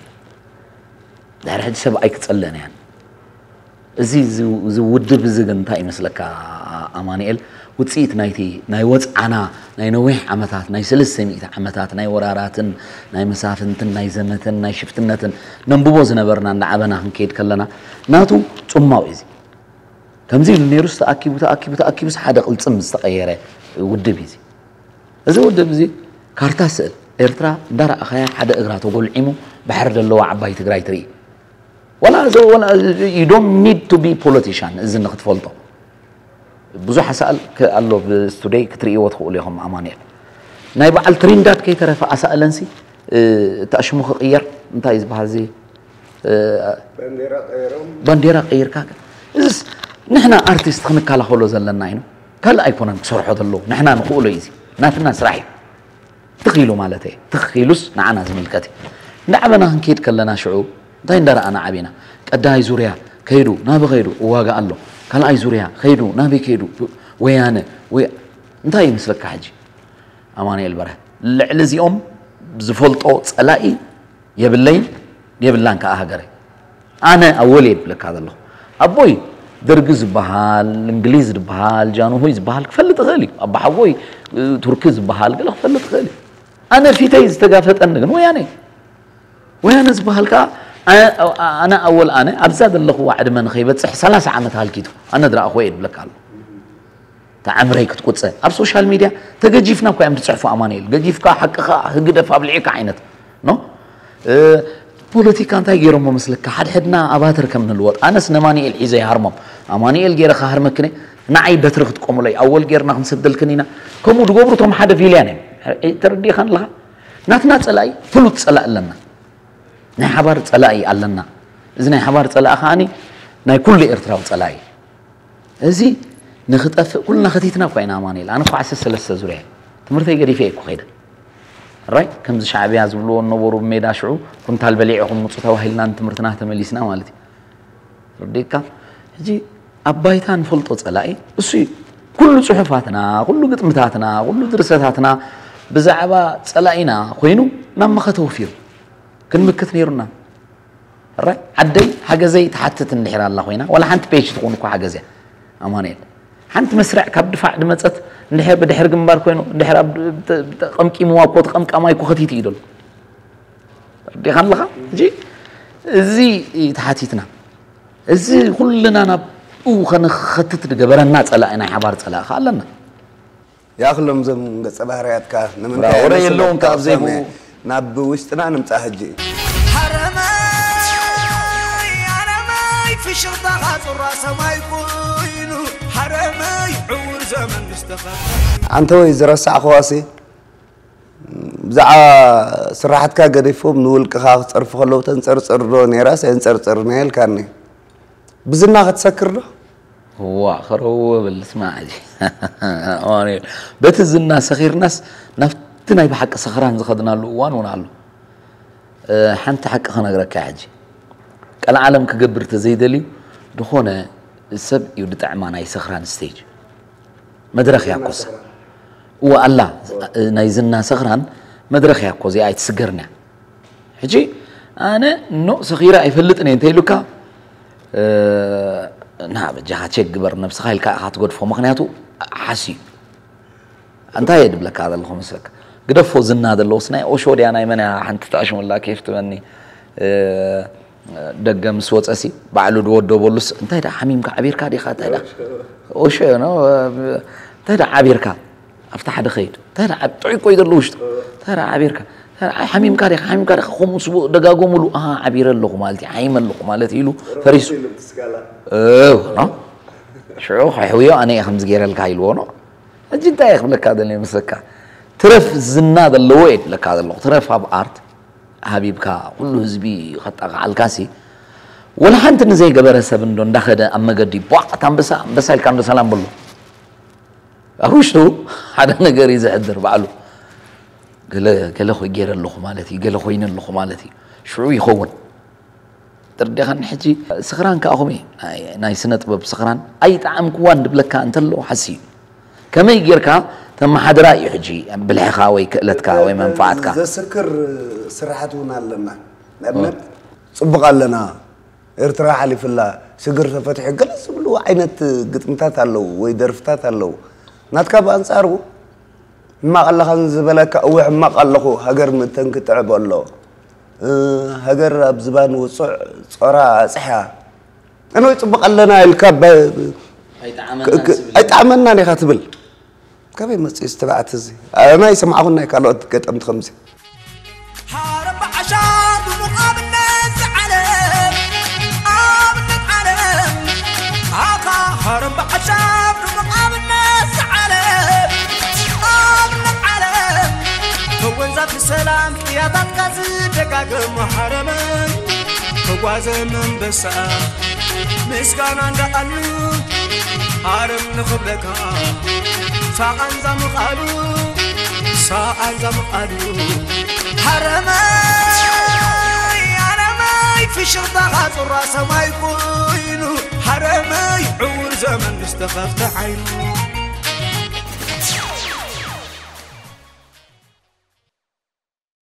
ድሕሪ ሕጂ ሰብ ኣይክጸልእን እያን እዚ እዚ ውድብ እዚ ግን እንታይ ይመስለካ ኣማንኤል ውፅኢት ናይቲ ናይ ወፅዓና ናይ ነዊሕ ዓመታት ናይ ሰለስተ ሚእቲ ዓመታት ናይ ወራራትን ናይ መሳፍንትን ናይ ዘመተን ናይ ሽፍትነትን ነንብቦ ዝነበርና እንዳዓበና ክንከይድ ከለና ናቱ ፅማው እዩ እዚ ከምዚ ኢሉ ነይሩስ ተኣኪቡ ተኣኪቡ ተኣኪቡስ ሓደ ቅልፅም ዝተቀየረ ውድብ እዩ እዚ እዚ ውድብ እዚ ካርታ ስእል ኤርትራ እንዳረኣኻያ ሓደ እግራ ተጎልዒሙ ባሕሪ ዘለዋ ዓባይ ትግራይ ትርኢ ዋላ እዚ ዋላ you don't need to be politician እዚ ንክትፈልጦ ብዙሕ ኣሳእል ኣሎ ብስቱደይ ክትርእይዎ ትኽእሉ ኢኹም ኣማኑኤል ናይ በዓል ትሪንዳድ ከይተረፈ ኣሳእለንሲ እታ ሽሙ ክቕየር እንታይ እዩ ዝበሃል እዚ ባንዴራ ቀይርካ እዚስ ንሕና ኣርቲስት ክንከላኸሎ ዘለና ኢኑ ካልእ ኣይኮነን ክሰርሖ ዘለዎ ንሕና ንኽእሎ እዩ እዚ ናትና ስራሕ እዩ ትኽ ኢሉ ማለት እየ ትኽ ኢሉስ ንዓና ዝምልከት እዩ እንዳዓበና ክንከይድ ከለና ሽዑ እንታይ እንዳረኣና ዓቢና ቀዳይ ዙርያ ከይዱ ናበ ከይዱ እዋጋ ኣሎ ካልኣይ ዙርያ ከይዱ ናበይ ከይዱ ወያነ እንታይ ይመስለካ ሕጂ ኣማኑኤል በርሀ ልዕሊ እዚኦም ዝፈልጦ ፀላኢ የብለይን የብላን ከዓ ሃገረይ ኣነ ኣወል እየ ዝብለካ ዘለኹ ኣቦይ ደርጊ ዝበሃል እንግሊዝ ዝበሃል ጃንሆይ ዝበሃል ክፈልጥ ይኽእል እዩ ኣቦሓጎይ ቱርኪ ዝበሃል ገለ ክፈልጥ ይኽእል እዩ ኣነ ፊተይ ዝተጋፈጠኒ ግን ወያነ እዩ። ወያነ ዝበሃል ከዓ ኣነ ኣወል ኣነ ኣብዛ ዘለኹዋ ዕድመ ንኸይበፅሕ ሰላሳ ዓመት ሃልኪቱ ኣነ ድረኣኹ እየ ዝብለካ ኣሎ። ተዓምረይ ክትቁፀ ኣብ ሶሻል ሚድያ ተገጂፍና እኳ እዮም ዝፅሕፉ። ኣማኑኤል ገጂፍካ ሓቅኻ ህግደፍ ኣብልዒካ ዓይነት ኖ ፖለቲካ እንታይ ገይሮሞ መስለካ? ሓድሕድና ኣባትር ከም ንልወጥ ኣነስ ነማንኤል ሒዘ ይሃርሞም። ኣማኑኤል ገይረ ክሃርመክነ ንዓይ በትሪ ክትቆምለይ ኣወል ገይርና ክንሰደልክን ኢና። ከምኡ ዝገብሩ እቶም ሓደ ቪልያን እዮም። ተረዲእካ ኣለኻ? ናትና ፀላኢ ፍሉጥ ፀላኢ ኣለና። ናይ ሓባር ፀላኢ ኣለና። እዚ ናይ ሓባር ፀላኢ ከዓኒ ናይ ኩሉ ኤርትራዊ ፀላኢ። እዚ ንኽጠፍእ ኩልና ከቲትና እኳ ኢና ኣማኑኤል። ኣነ እኳ ዓሰርተ ሰለስተ ዙርያ እየ። ትምህርተይ ገዲፈ እየ እኮ ከይደ። ራይ ከምዚ ሻዕብያ ዝብልዎ ነበሩ ብሜዳ ሽዑ ኩንታል በሊዕኹም ምፁ ተባሂልና ንትምህርትና ተመሊስና ማለት እዩ። ርዲካ ሕጂ ኣብ ባይታ ንፈልጦ ፀላኢ እሱ እዩ። ኩሉ ፅሑፋትና፣ ኩሉ ግጥምታትና፣ ኩሉ ድርሰታትና ብዛዕባ ፀላኢና ኮይኑ ናብ መኸተ ወፊሩ ክንምክት ነይሩና። ራይ ዓደይ ሓገዘይ ትሓትት እንድሕር ኣላ ኮይና ዋላ ሓንቲ ፔጅ ትኾን እኮ ሓገዝያ ኣማኑኤል ሓንቲ መስርዕ ካብ ድፋዕ ድመፀት እንድሕር ብድሕር ግንባር ኮይኑ እንድሕር ኣብ ቀምቂምዋ እኮ ተቐምቃማይ እኮ ከቲት እዩ ደሎ ዲኻ ኣለኻ ሕጂ እዚ ተሓቲትና እዚ ኩልና ናብ ኡ ከነኸትት ዝገበረና ፀላኢ ናይ ሓባር ፀላኢ ከ ኣለና። ያክሎም ዘም ገጸ ባህርያትካ ንምንታይ ወረ የለውን ካብ ዘይብኡ ናብ ውሽጥና ንምጻ ሕጂ ሓረመይ ኣረመይ ፍሽኽታኻ ጹራ ሰማይ ኮይኑ ሓረመይ ዕውር ዘመን ምስተኸፈ ኣንተ ወይ ዝረሳዕኽዋሲ ብዛዕባ ስራሕትካ ገዲፎም ንውልቅኻ ክፀርፉ ከለዉ ተንፀርፅር ዶ ነይራስ የንፀርፅር ነየልካኒ ብዝና ክትሰክር ዶ ዋ ክረው ብል ስማዕ ሕጂ ኣማኑኤል በቲ ዝና ሰኺርናስ ናብቲ ናይ ብሓቂ ሰኽራን ዝኸድናሉ እዋን እውን ኣሎ ሓንቲ ሓቂ ክነግረካ ሕጂ ቀልዓለም ክገብር ተዘይደልዩ ዝኾነ ሰብ እዩ ድጠዕማ ናይ ሰኽራን ስቴጅ መድረኽ እያ ኮሳ እወ ኣላ ናይ ዝና ሰኽራን መድረኽ እያ ኮ እዚኣ ኣይትስገርንያ ሕጂ ኣነ ኖ ሰኺረ ኣይፈልጥን እየ እንተኢሉካ ና በጃኻ ቸክ ግበር ነብስኻ ኢልካ ኢኻ ትገድፎ ምክንያቱ ሓስዩ እንታይ እየ ድብለካ ዘለኹ መስለካ ግደፎ ዝና ዘለዎስ ናይ ኦሾ ድያ ናይ መን እያ ሓንቲ ትዕሽሙላ ኬፍ ትበኒ ደገ ምስ ወፀሲ ባዕሉ ድወደበሉስ እንታይ ዳ ሓሚምካ ዓቢርካ ዲኻ እንታይ ዳ ኦሾ ኖ እንታይ ዳ ዓቢርካ ኣብቲ ሓደ ኸይድ እንታይ ዳ ጥዑይ ቆይ ዘሎ ውሽጡ እንታይ ዳ ዓቢርካ ሓሚምካ ዲኻ ሓሚምካ ዲኻ ከምኡ ስቡ ደጋጎምሉ ኣሃ ዓቢረ ኣለኹ ማለት እዩ ሓይመ ኣለኹ ማለት ኢሉ ፈሪሱ ሽዑ ከሕውዮ ኣነ እየ ከምዚ ገይረልካ ኢልዎ ኖ ሕጂ እንታይ እየ ክብለካ ደልየ መስለካ ትረፍ ዝና ዘለዎ እየ ድብለካ ዘለኹ ትረፍ ኣብ ኣርት ሃቢብካ ኩሉ ህዝቢ ከጣቕዓልካሲ ወላ ሓንቲ ንዘይገበረ ሰብ እንዶ እንዳኸደ ኣብ መገዲ ቧዕ ኣንበሳ ኣንበሳ ኢልካ እንዶ ሰላም በሎ ኣብ ውሽጡ ሓደ ነገር እዩ ዘሕድር ባዕሉ ገለ ገለ ኮይ ገይረ ኣለኹ ማለት እዩ ገለ ኮይነ ኣለኹ ማለት እዩ ሽዑ ይኸውን ጥርዲኻን ሕጂ ስኽራን ከኣ ኹሚ ናይ ስነ ጥበብ ስኽራን ኣይጠዓምክዋን ድብለካ እንተሎ ሓሲ እዩ ከመይ ጌርካ ተመሓድራ እዩ ሕጂ ብልሕኻ ወይ ክእለትካ ወይ መንፋዓትካ ዘስክር ስራሓት እውን ኣለና ንኣብነት ፅቡቅ ኣለና ኤርትራ ሓሊፍላ ስግር ተፈትሑ ገለ ዝብሉ ዓይነት ግጥምታት ኣለዉ ወይ ደርፍታት ኣለዉ ናትካ ብኣንፃሩ ሕማቕ ኣለኻን ዝበለካ እወ ሕማቕ ኣለኹ ሃገር ምእንተን ክጥዕቦ ኣሎ ሃገር ኣብ ዝባን ውፁዕ ጾራ ኣፅሕያ ኣነ ወይ ፅቡቕ ኣለና ኢልካ ኣይጠዓመናን ኢኻ ትብል ካበይ መፅኡ ዝተባዕት እዚ ኣነ ኣይሰማዕኹን ናይ ካልኦት ገጠምቲ ከምዚ ሃረም ብዓሻ ድሙቕ ኣብነት ዓለም ኣብነት ዓለም ኣኻ ሃረም ብዓሻ ድሙቕ ኣብነት ዓለም ኣብነት ዓለም ተወንዛፍ ሰላም ቅያታትካ ዝደጋገሙ ሓረመይ ተጓዘ መንበሳ ምስጋና እንዳኣሉ ኣረም ንኽብለካ ሳኣንዛ ምቓሉ ሳኣንዛ ምቓሉ ሓረመይ ኣረመይ ፍሽኽታኻ ጹራ ሰማይ ኮይኑ ሓረመይ ዕውር ዘመን ምስ ተኸፍተ ዓይኑ